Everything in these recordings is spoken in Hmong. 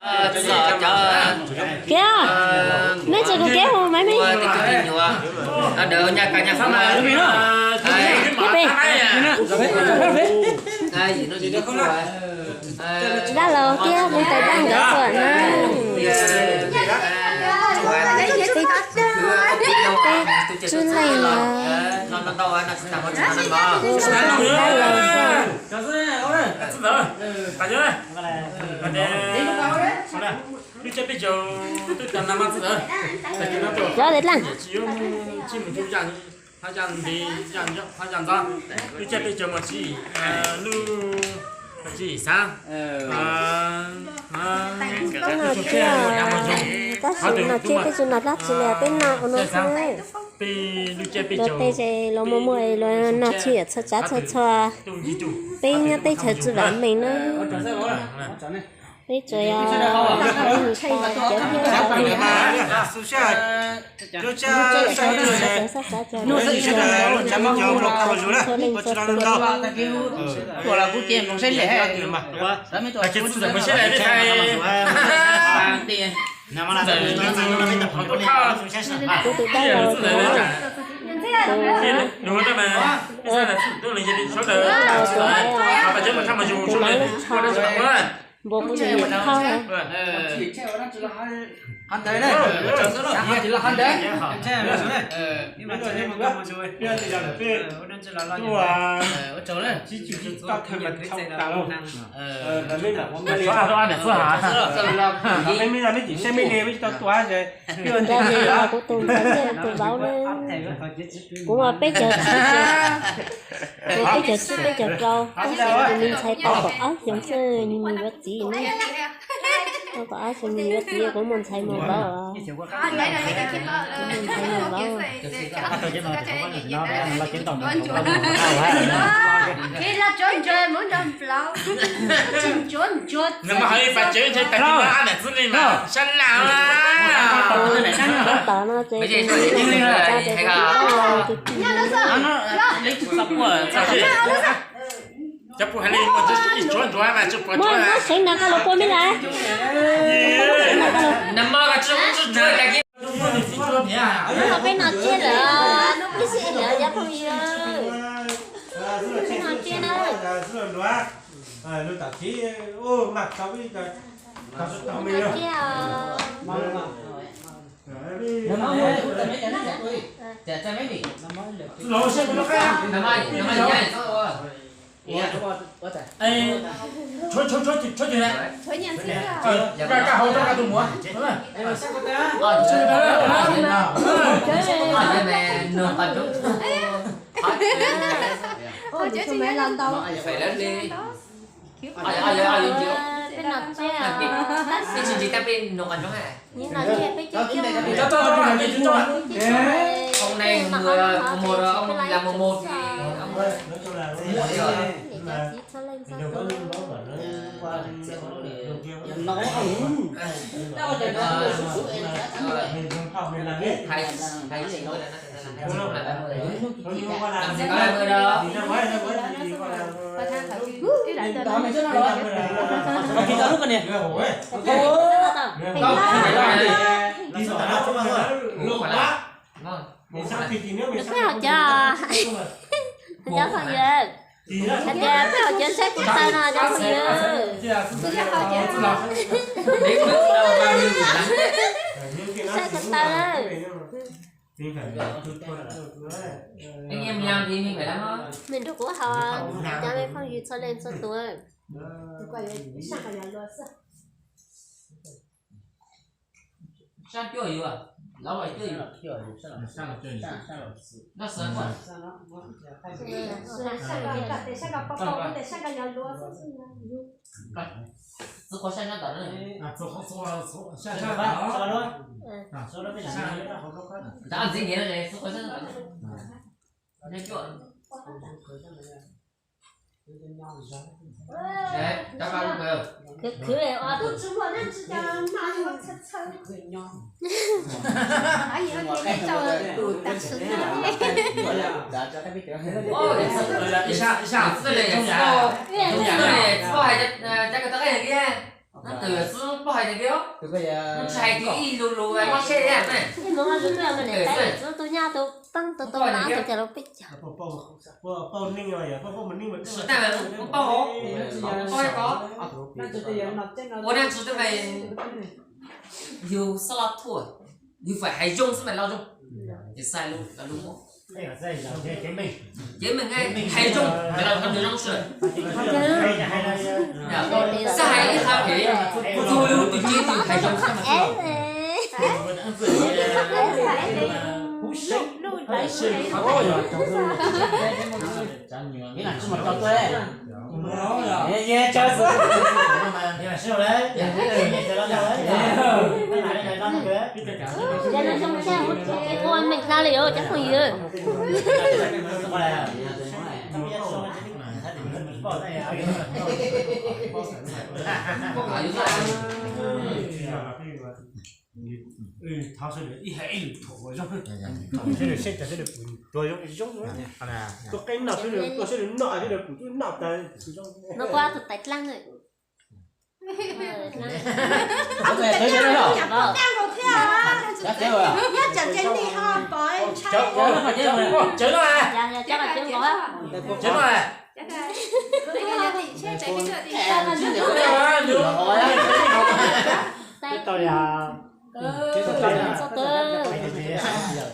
Kiag, mej tseem kov kiag hu maiv mej. Ua tus tub nyuam, ua dawm nyaj kab nyaj fab mas. Kiag pem. Dab laug thiab kuv tais dab nkawd tuaj na. Peb tsib leej no. Kuv tais dab laug xwb. Lub caij peb caug twb tag na mas txi tawv, cov de dlaaj. Tsis yuav mus tsis mus tus yam, hab yam ntiv, hab yam ntxov. Lub caij peb caug mas tsis, lub tsis xav. Tab sis no tsiab peb tsis noj dab tsi li, peb noj ua no xwb. Luag tej ces luag muaj muaj luag noj tswv yim txhua tsav txhua txhua. Peb nyob teb chaws tsis vam meej na. Peb tsuas yog peb mus tau cov thiab cov kuv tus dab laug, kuv dab laug tuaj, kuv mam li thau. Npaum kuv tus niam thau. Kuv tus ntxhais thiab kuv vauv na, kuv mas peb caug tsib, kuv peb caug tsib peb caug rau, kuv me ntxhais tau kaum ob xyoos xwb nws yuav txiv na. Tau kaum ob xyoos nws yuav txiv, kuv muaj ntxhais muaj vauv. Kuv muaj ntxhais muaj vauv. Tom no ces muaj seev na koj los pua me lawm. Peb noj tsiab lawm, peb noj tsiab na. Peb noj tsiab. Peb noj tsiab, peb noj tsiab peb caug tsiab, peb noj tsiab peb caug tsiab. Peb hauv cov, cov phooj ywg, hais tias peb hauv cov saib kuv taw no cov phooj ywg. Saib kuv taw na. Mej nrug kuv haus, cov me phooj ywg txhua leej txhua tus. Khwv khwv os. Tab twg xwb poj hais tias, tsis hais tias ib lus lus mob seb thiab ne. Ib mus ua lus twg mas niam tais xwb, tus nyab tus peeb tus tus lab tus cas los peb cog. Sim tag mas mus pauj hauv, pauj ib ko. Ua dab tsi twb mas yus xab laj thuaj, yus feem hais zoo xwb mas laj zoo. Ces xab hais lus, laj lus ua. Ces meej hais zoo, mas laj zoo zoo sawv. Xab hais ib qho phem, txug yus tus tsev twg hais zoo xab mas. Ua meej tag li os cov phooj ywg. Thov sawv daws ib hais ib lus thaum ua zoo, sawv daws seb cas sawv daws pum tuag zoo zoo. Tuaj qeeb noj sawv daws, tuaj sawv daws noj sawv daws pum tuaj noj tas zoo. No kuv tus tais dlaab. Cawv no, cawv no, cawv no.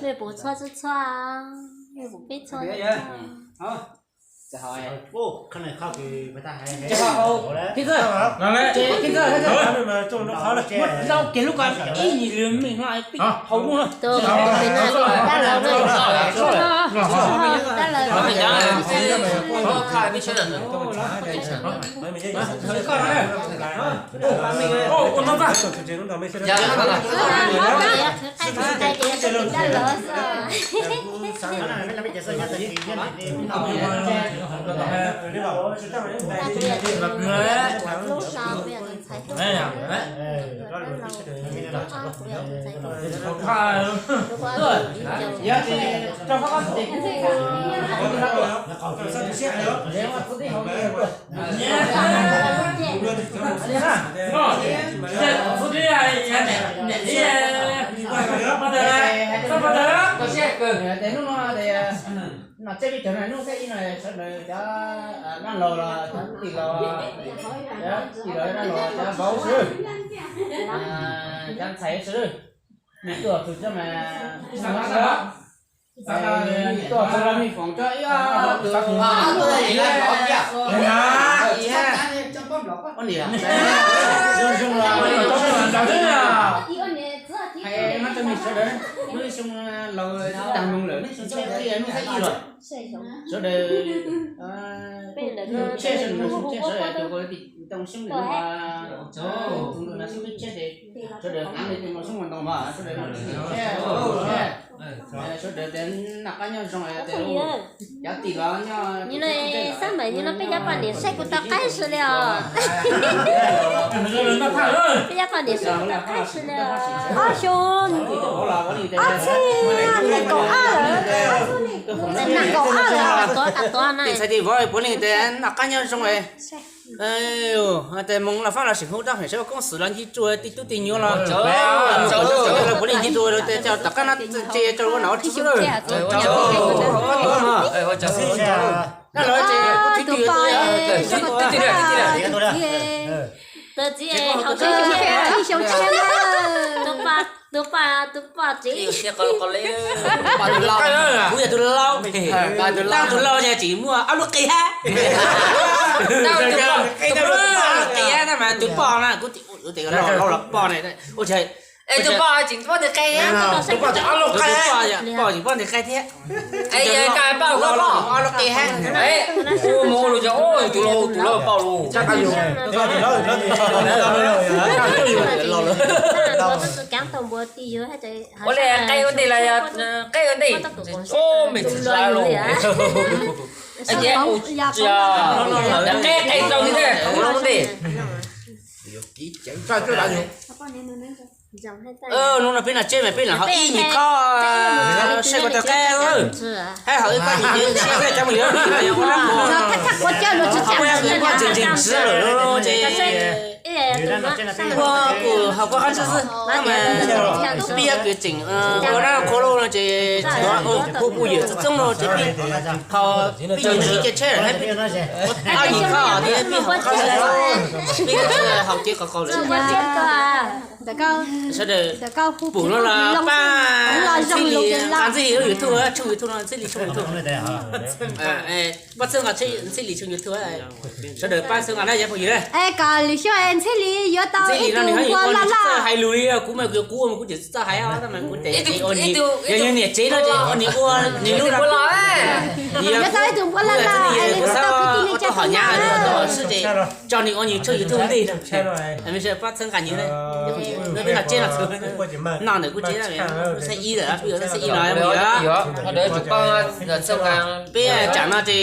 Mej pum txhua txhua, mej pum peb txhua. Lau kiag lub ko ib nyuag lwm mej no peb haus muaj. Hnub no tes, no txij li cov no hnub txij ib no sawv daws cov dab laug los cov tim los, cov tim los dab laug cov vauv xwb, cov ntxhais xwb, nws tuaj txug coj mas tuaj txug los nws foom coj ib ob tug ib, hais no rau nws sawv daws, hnub xyoo laus tag moos lawm, hnub xyoo tshiab hnub txij ib los, sawv daws tshiab sawv daws, tus ua tim ntoo xyoob ntawm no, tus ntawm no xyoob peb tshiab ces sawv daws hnav li tus no xyoob ua ntoo mas sawv daws tshiab tshiab, sawv daws tes noj qab nyob zoo tes, cov tim los nyob. Xab maim, nim no peb cov poj niam saib kuv tau qaib swb li os. Peb cov poj niam saib kuv tau qaib swb li os. Ob xyoo, ob txhiab nees nkaum ob lawm, nees nkaum ob lawm. Tes txhais tes vauv puav leej tes noj qab nyob zoo. Tes moog los faab los sim hu rau pem saib ua koob xwm los nci tsuj tij tub tij nyuam los, puav leej nci tsuj tes coj tom qab no tse coj ua nom ua tswv xwb. Dab laug ces kuv twb twb, tus txiv haus tshiab, tus poj, tus poj tsev. Kuv yog tus laus, tus laus ces tseem muaj ob lub qe hab. Tus poj, qe hab na mas tus poj na kuv tias laus los poj na. Ua cas es tus poj tseem muaj nws qe, tus poj tseem ob lub qe, poj tseem muaj nws qe thiab. Es koj poj, koj poj ob lub qe hab. Ua mus ua lus ces tus laus, tus laus poj lus. Ua li qe ua ntej los yog qe ua ntej, tshuav me txiv tsav los. Qe, qe rau ntej, qe rau ntej. Hnub no peb noj tsiab mas peb lam haus ib nyuag khob, saib koj tau qaib. Hais haus ib khob nyuag tsiab cov mus yuav li ua dab qhuas. Haus ib khob ntseeg ntseeg tsiab lawm ces ua kuv haus koj qab xwb xwb. Peb yuav kws tseem ua dab qhuas lauj no ces tsuav kuv pub yawm txob txoob no ces peb haus peb nyuag tsiab caj tsheb lawm, peb ua ob nyuag khob thiab peb haus qab xwb, peb haus ces qaug qaug lawm. Sawv daws pum no los pab Ntxhib Lis nqa Ntxhib Lis lub YouTube, tshooj YouTube no Ntxhib Lis tshooj YouTube. Pab txhawb nqa Ntxhib Lis tshooj YouTube. Sawv daws pab txhawb nqa na cov phooj ywg. Es kom lwm xyoo Ntxhib Lis yuav tau ib tug npua loj loj. Hais lus li kuv mas kuv ua mas kuv tseem txawj hais os, tab mas kuv tes yog niam tsev no ces ua niam ua niam lub los. Yuav tau ib tug npua loj loj es kuv tau kwv tij neej tsa tau nyab tau hom sib ces tso nws ua nws tshooj YouTube ntej no. Pab txhawb nqa nws, peb noj tsiab no, noj ntawm kuv tsev no, xeeb ib lawm, peb yuav xeeb ib no. Peb tsam no ces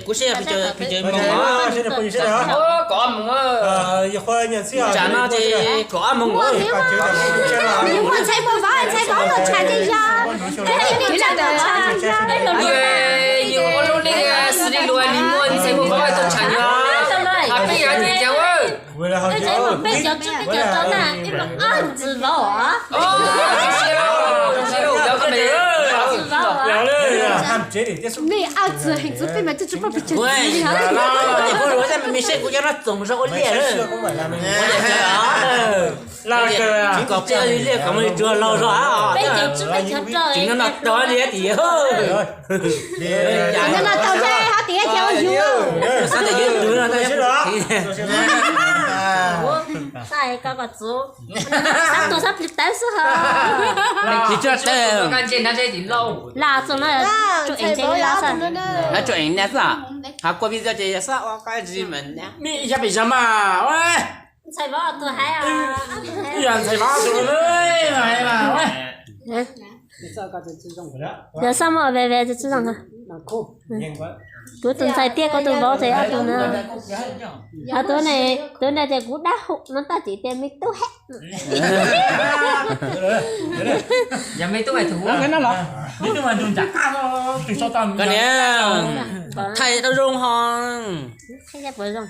kuv saib pes tsawg moos os. Tsam no ces kaum ob moos. Ntxhais Vauv, Ntxhais Vauv tau tsham ces yog yus ua lub neej xws li luag nim muaj Ntxhais Vauv tau tsham yog, peb yog tus cas. Mej ao txwv heev txwv peb mas tsis tsis poj pes tsawg txwv li. Mej saib kuv cov no txoom zog ua liaj. Tsis kom peb ua li liaj kom mus li tsuag laug zog. Tsis no no tog li tias no no tau ntshe ho tias yog ua yus. Xav tias yus tus no. Xav tus xav plis tawv xwb ho. Plis tsuag tawv. Laj txog no tsuag eev ntshe li laj xwb. Tsuag eev nab xwb. Hab kua pij txoj ces yog xab ua qab zis mas nab. Mej yog pem zog mas. Ntxhais Vauv tus hais. Yog Ntxhais Vauv tus hais mas. Yog xab muaj ve ve tsis zoo. Kuv tus ntxhais tiag koj tus vauv ces ob tug no. Ho tus ne, tus ne ces kuv dab hum no tab sis tias me tub hais. Yog me tub hais tus no los. Koj niam, thaij tau zoo ho. Thaij puas zoo?